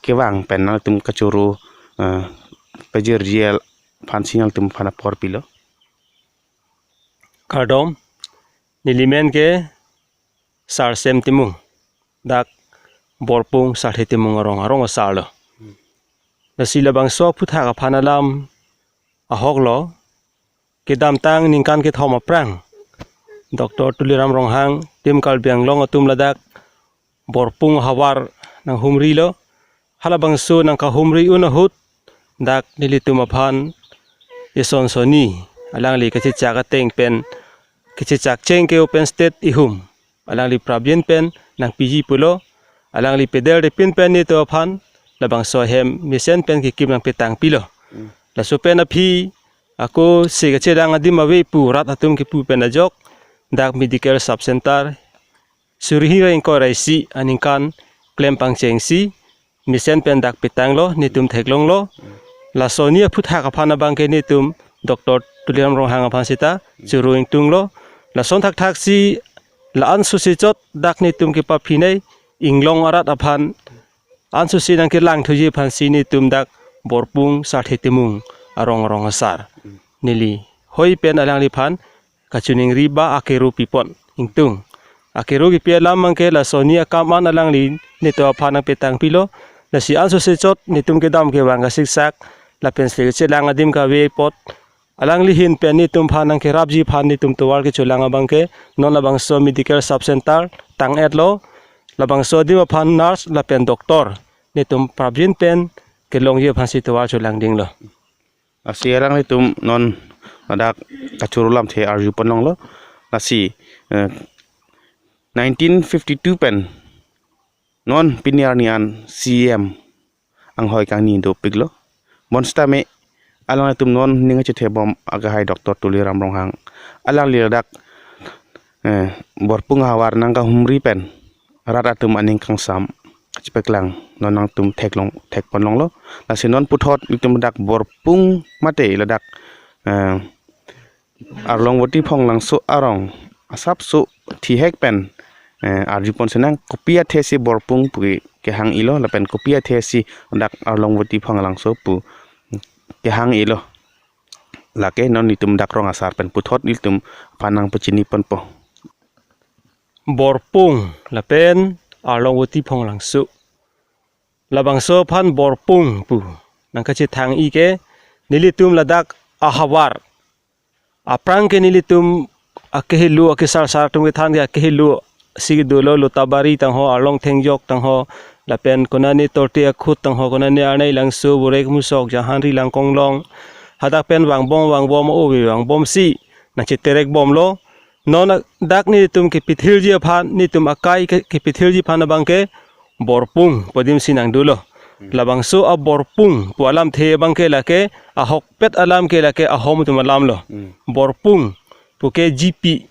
kevang pen nangtum kachoro, eh, pajir J L aphan si nangtum aphan apor pilo. Kardom, neli men ke Sarsem Timung, dak Borpung Sarthe Timung arong, arong asar lo. Lasi labangso aphuthak aphan alam ahok lo, kedamtang ningkan kethom aphrang Doctor Tuliram Ronghang, Team Karbi Anglong atum ladak Borpung havar nanghumri lo. Halabangso nangkahumri un ahut dak nelitum aphan ison soni alangli kachechak ateng pen, kachechak cheng ke open stage ihum alangli prapjin pen nangpiji pulo. Alangli pedel depin pen netum aphan labangso ahem mesen pen kekim nangpetang pilo. Laso pen aphi ako se kachedang adim ave pu rat atum kepu pen ajok dak medical sub center suri hini ra ingkoi ra isi aningkan klem pangcheng si mesen pen dak petang lo, netum theklong lo. Laso ni aphuthak aphan abang ke netum Doctor Tuliram Ronghang aphan seta choro ingtung lo. Lason thakthak si la-an sose chot dak netum kepaphinei inglong arat aphan ansose nangkelang thuji aphan si netum dak Borpung Sarthe Timung arong, arong asar neli hoi pen alangliphan kachiningri ba akero pipon ingtung. Akero kipi alam abang ke laso ni akam an alangli netum aphan nangpetang pilo. Lasi ansose chot netum kedam kevang kasiksak lapen se chelang adim kave apot alangli ahin pen netum aphan nangkerapji aphan netum tovar kecholang abang ke non labangso medical sub center tang-et lo. Labangso adim aphan nurse lapen doctor netum prapjin pen kelongji aphan si tovar cholangding lo. Lasi alanglitum non ladak kachoro alamthe arjupon longlo. Lasi, eh, nineteen fifty-two pen non pini arni an C E M anghoi kangni dopiklo. Bonsitame alanglitum non ning kachethebom akehai Doctor Tuliram Ronghang, alangli ladak, eh, Borpung havar nangkahumri pen rat atum aning kangsam chepeklang non nangtum theklong, thekpon longlo. Lasi non puthot netum dak Borpung mate ladak, eh, Arlongvoti Phonglangso arong asapso thihek pen, eh, arjupon sinang kopi athe si Borpung pu kehang-ilo lapen kopi athe si dak Arlongvoti Phonglangso pu kehang-ilo. Lake non netum dak rong asar pen puthot netum aphan nangpachiniponpo. Borpung lapen Arlongvoti Phonglangso. Labangso aphan Borpung pu nangkachethang-i ke nelitum ladak ahavar. Aphrang ke nelitum akehelo, akesar sar atum kethan ke akehelo si dolo, Lotabari tangho, Arlong Thengjok tangho, lapen konane Torti Akhut tangho, konane Arnei Langso, Borek Musok, Jahanri Langkonglong, hadak pen vangbom vangbom ove vangbom si nangcheterek bomlo. Non dak netum kepithirji aphan, netum akai ke, kepithirji aphan abang ke Borpung pu adim si nangdolo. Labangso a Borpung pu alamthe abang ke lake ahokpet alam ke lake ahom atum alam lo. Borpung pu ke G P.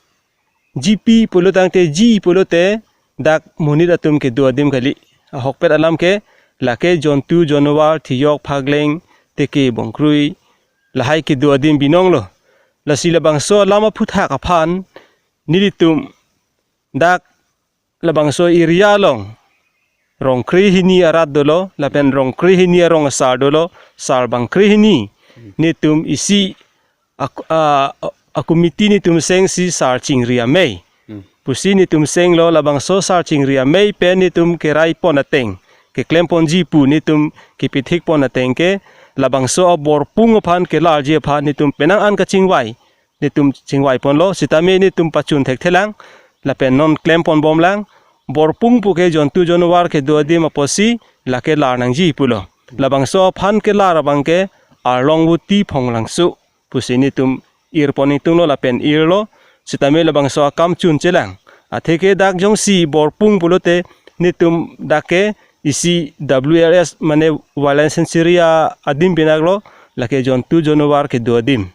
G P pulo tangte, G pulote dak monit atum kedo adim kali. Ahokpet alam ke lake jontu jonwar, thiyok, phagleng, teke, bongkrui, lahai kedo adim binong lo. Lasi labangso alam aphuthak aphan nelitum dak labangso area along rong krehini arat dolo lapen rong krehini arong asar dolo, sar bang krehini netum isi ak-, a, a, a committee netum seng si sar chingri amei pusi netum senglo. Labangso sar chingri amei pen netum keraipon ateng, keklemponji pu netum kepithikpon ateng ke labangso a Borpung aphan kelarji aphan netum penang an kachingvai netum chingvaiponlo, sitame netum pachun thekthelang lapen non klemponbomlang. Borpung pu ke jontu jonwar kedo adim apotsi lake lar nangji pulo. Labangso aphan kelar abang ke Arlongvoti Phonglangso pusi netum irpon ingtunglo lapen irlo, sitame labangso akam chunchelang. Atheke dak jongsi Borpung pulote netum dak ke isi W L S mane Wildlife Sanctuary adim pinaklo, lake jontu jonwar kedo adim.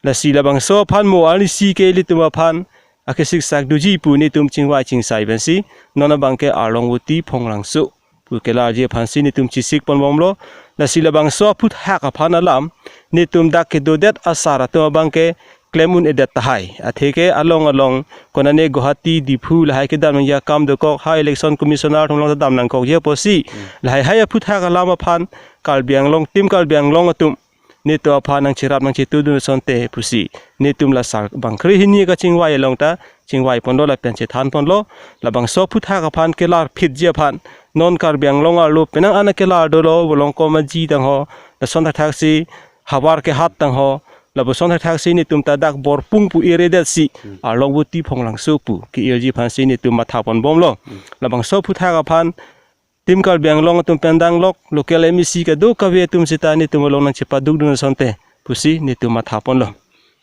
Lasi labangso aphan mo arnisi ke ilitum aphan akesiksak doji pu netum chingvai chingsai pensi non abang ke Arlongvoti Phonglangso pu kelarji aphansi netum chesikponbomlo. Lasi labangso aphuthak aphan alam netum dak kedodet asar atum abang ke klem un-edet tahai. Atheke along along konane Guwahati, Diphu lahai kedam nangji akam dokok, ha election commissioner atum along ta dam nangkokji apotsi. Lahai hai aphuthak alam aphan Karbi Anglong, Team Karbi Anglong atum netum aphan nangcherap nangchetudun asonte pusi netum la sarbangkre hini kachingvai along ta chingvai ponlo lapen chethan ponlo. Labangso aphuthak aphan kelar phitji aphan non Karbi Anglong arlo penang an akelar dolo, Volongkom Aji tangho, lason thakthaksi Havar Kehat tangho, lapuson thakthaksi netum ta dak Borpung pu ir-edetsi Arlong Voti Phonglangso pu ke-irji aphansi netum matha ponbomlo. Labangso aphuthak aphan Team Karbi Anglong atum pen danglok, local M A C kadokave atum seta netum along nangchepadukdun asonte pusi netum matha ponlo.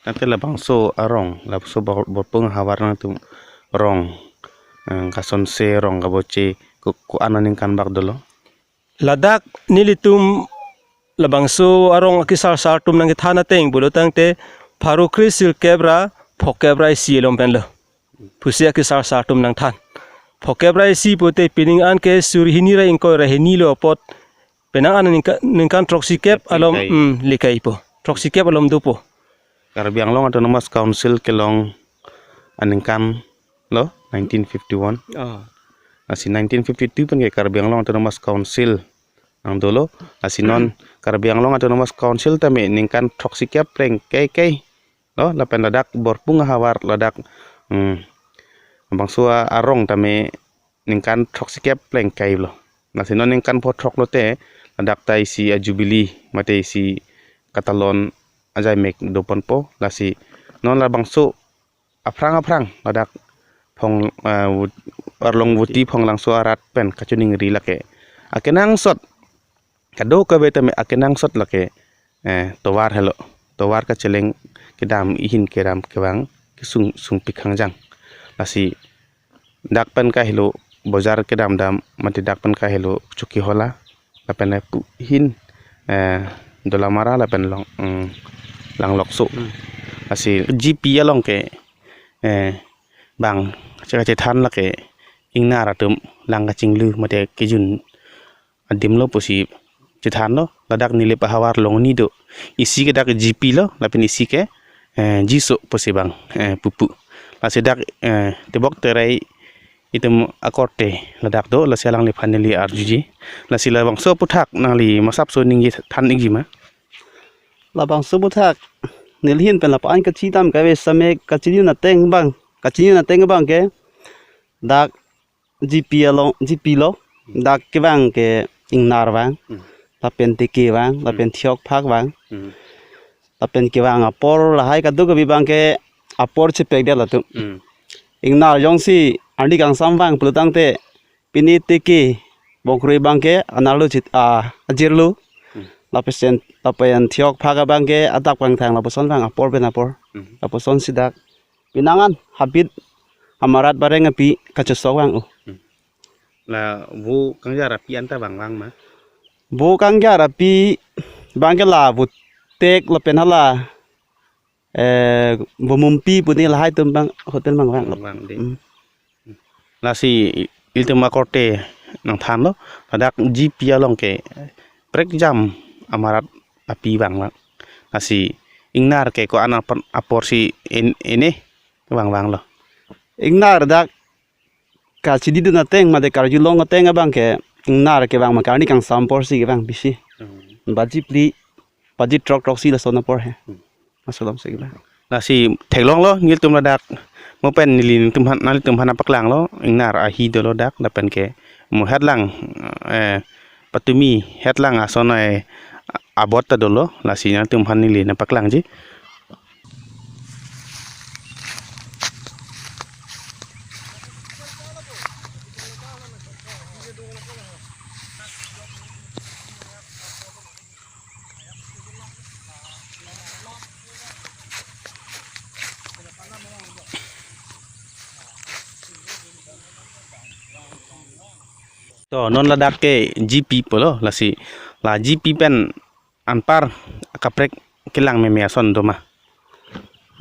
Tangte labangso arong, labangso Bor-, Borpung ahavar nangtum rong, eh, kasonse rong kaboche ko, ko-an aningkan bak dolo? Ladak nelitum labangso arong akesar sar atum nangkethan ateng pulo tangte pharo kre sirkep ra phokep ra isi along penlo pusi akesar sar atum nangthan. Phokep ra isi pute pining an ke suri hini ra ingkoi ra hini lo apot penang an ningka-, ningkan throksikep alom, Lekai. Hmm, lekaipo. Throksikep alom dopo. Karbi Anglong Autonomous Council kelong aningkan lo, nineteen fifty-one. Ah. Lasi nineteen fifty-two pen ke Karbi Anglong Autonomous Council nangdolo. Lasi non Karbi Anglong Autonomous Council tame ningkan throksikep plengkeikai lo, lapen ladak Borpung ahavar ladak, hmm, bangso arong tame ningkan throksikep plengkai lo. Lasi non ningkan pho throk lote ladak ta isi a-jubilee mate isi katalon ajaimek doponpo. Lasi non labangso aphrang aphrang ladak phong, eh, Vot-, Arlong Voti Phonglangso arat pen kachiningri lake akenangsot, kadokave tame akenangsot lake, eh, tovar helo. Tovar kacheleng kedam ihin keram kevang kesung sungpik hangjang. Lasi dak pen kahelo bojar kedam dam mate dak pen kahelo Chokihola lapen pu hin, eh, Dolamara lapen long, mm, Langlokso. Hmm. Lasi G P along ke, eh, bang cheka chethan lake ingnar atum lang kachinglu mate kejun adim lo pusi chethanlo. Ladak Nilip ahavar along ni do. Isi ke dak G P lo, lapen isi ke, eh, G S O pusi bang, eh, pupu. Lasi dak, eh, tebok terai itum akorte ladak do, lasi alangliphan neli arjuji. Lasi labangso aphuthak nangli masapso ningje than ikji ma? Labangso aphuthak neli ahin pen lapu-an kachitam kave same kachini ateng bang, kachini ateng bang ke dak G P along, G P lo, dak kevang ke ingnar vang, Hmm. lapen teke vang, lapen Hmm. thiok phak vang, Hmm. lapen kevang apor lahai kadokave bang ke apor chepekdet latum. Hmm. Ingnar jongsi arni kangsam vang pulo tangte pini teke bongkrui bang ke anerlo chit, ah, ajirlo. Hmm. Lapen, lapen thiok phak abang ke adak vang thang lapuson vang apor pen apor. Hmm. Lapusonsi dak penang an habit amarat bareng api kachesok vang-o. Hmm. La vo kangjar api anta vang vang ma? Vo kangjar api bang ke la votek lapen hala, eh, vo mumpi pu ne lahai atum bang hotel mang vang. Vang vang de. Hmm. Lasi i-, ilitum akorte nangthanlo, ladak G P along ke prekjam amarat api vang vang. Lasi ingnar ke ko-an apor, aporsi en-, ene vang vanglo. Ingnar dak kachididun ateng mate karjulong ateng abang ke ingnar kevang ma ke arni kangsam aporsi kevang bisi. Hmm. Baji phli, baji throk throksi lason apor he. Hmm. Masalam si kevang. Lasi theklonglo nelitum ladak. Mo pen neli nelitum aphan, nanglitum aphan paklanglo. Ingnar ahi dolo dak lapen ke mo hetlang, eh, patumi hetlang ason ai abot ta dolo. Lasi nanglitum aphan neli nangpaklangji. To non ladak ke G P pulo, lasi la G P pen anpar akaprek kelang meme ason do ma?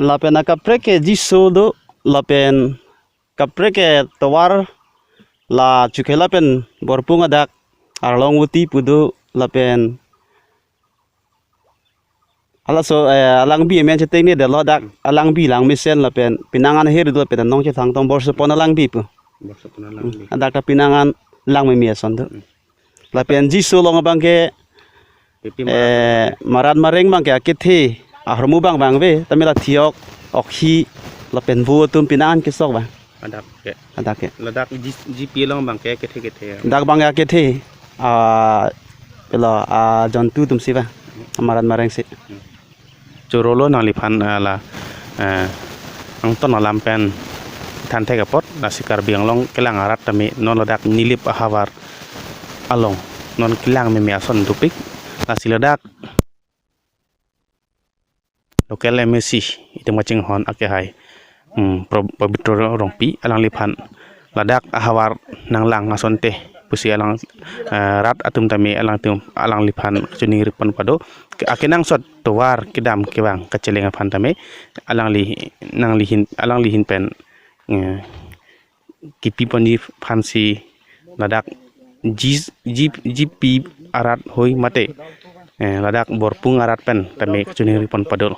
Lapen akaprek ke G S O do, lapen kaprek ke tovar la Chokihola pen Borpung adak Arlong Voti pu do, lapen Halaso, eh, alangbi amen cheteng ne dolo, dak alangbi lang mesen lapen pinang an aher do lapen anong chethang tong borsopon alangbi pu. Borsopon alangbi. Dak ta pinang an lang meme ason do. Hmm. Lapen Jisu along abang ke, Pipi eh, marat mareng abang ke akethe ahormu abang vangve, tame la thiok, okhi, lapen vo atum pinang an kesok abang. Ladak ke. Ladak ke. Ladak G-, G P along abang ke kethe kethe. Dak abang ke kethe. Ah, pilo, ah, jontu atum si abang. Marat mareng si. Hmm. Choro lo nangliphan, ah, la, eh, angton alam pen than thek apot, lasi Karbi Anglong kelang arat tame non ladak Nilip ahavar along non kelang meme ason dopik, lasi ladak local M A C itum kachinghon akehai, hmm, Pro-, Pabitro Rongpi, alangliphan ladak ahavar nanglang asonte pusi alang, eh, rat atum tame alangtum, alangliphan kachiningri pon pado. Ke-, akenangsot tovar kedam kevang kacheleng aphan tame alangli, nanglihin, alanglihin pen, eh, kipi ponji aphansi ladak G-, G-, G P arat hoi mate, eh, ladak Borpung arat pen tame kachiningri pon pado.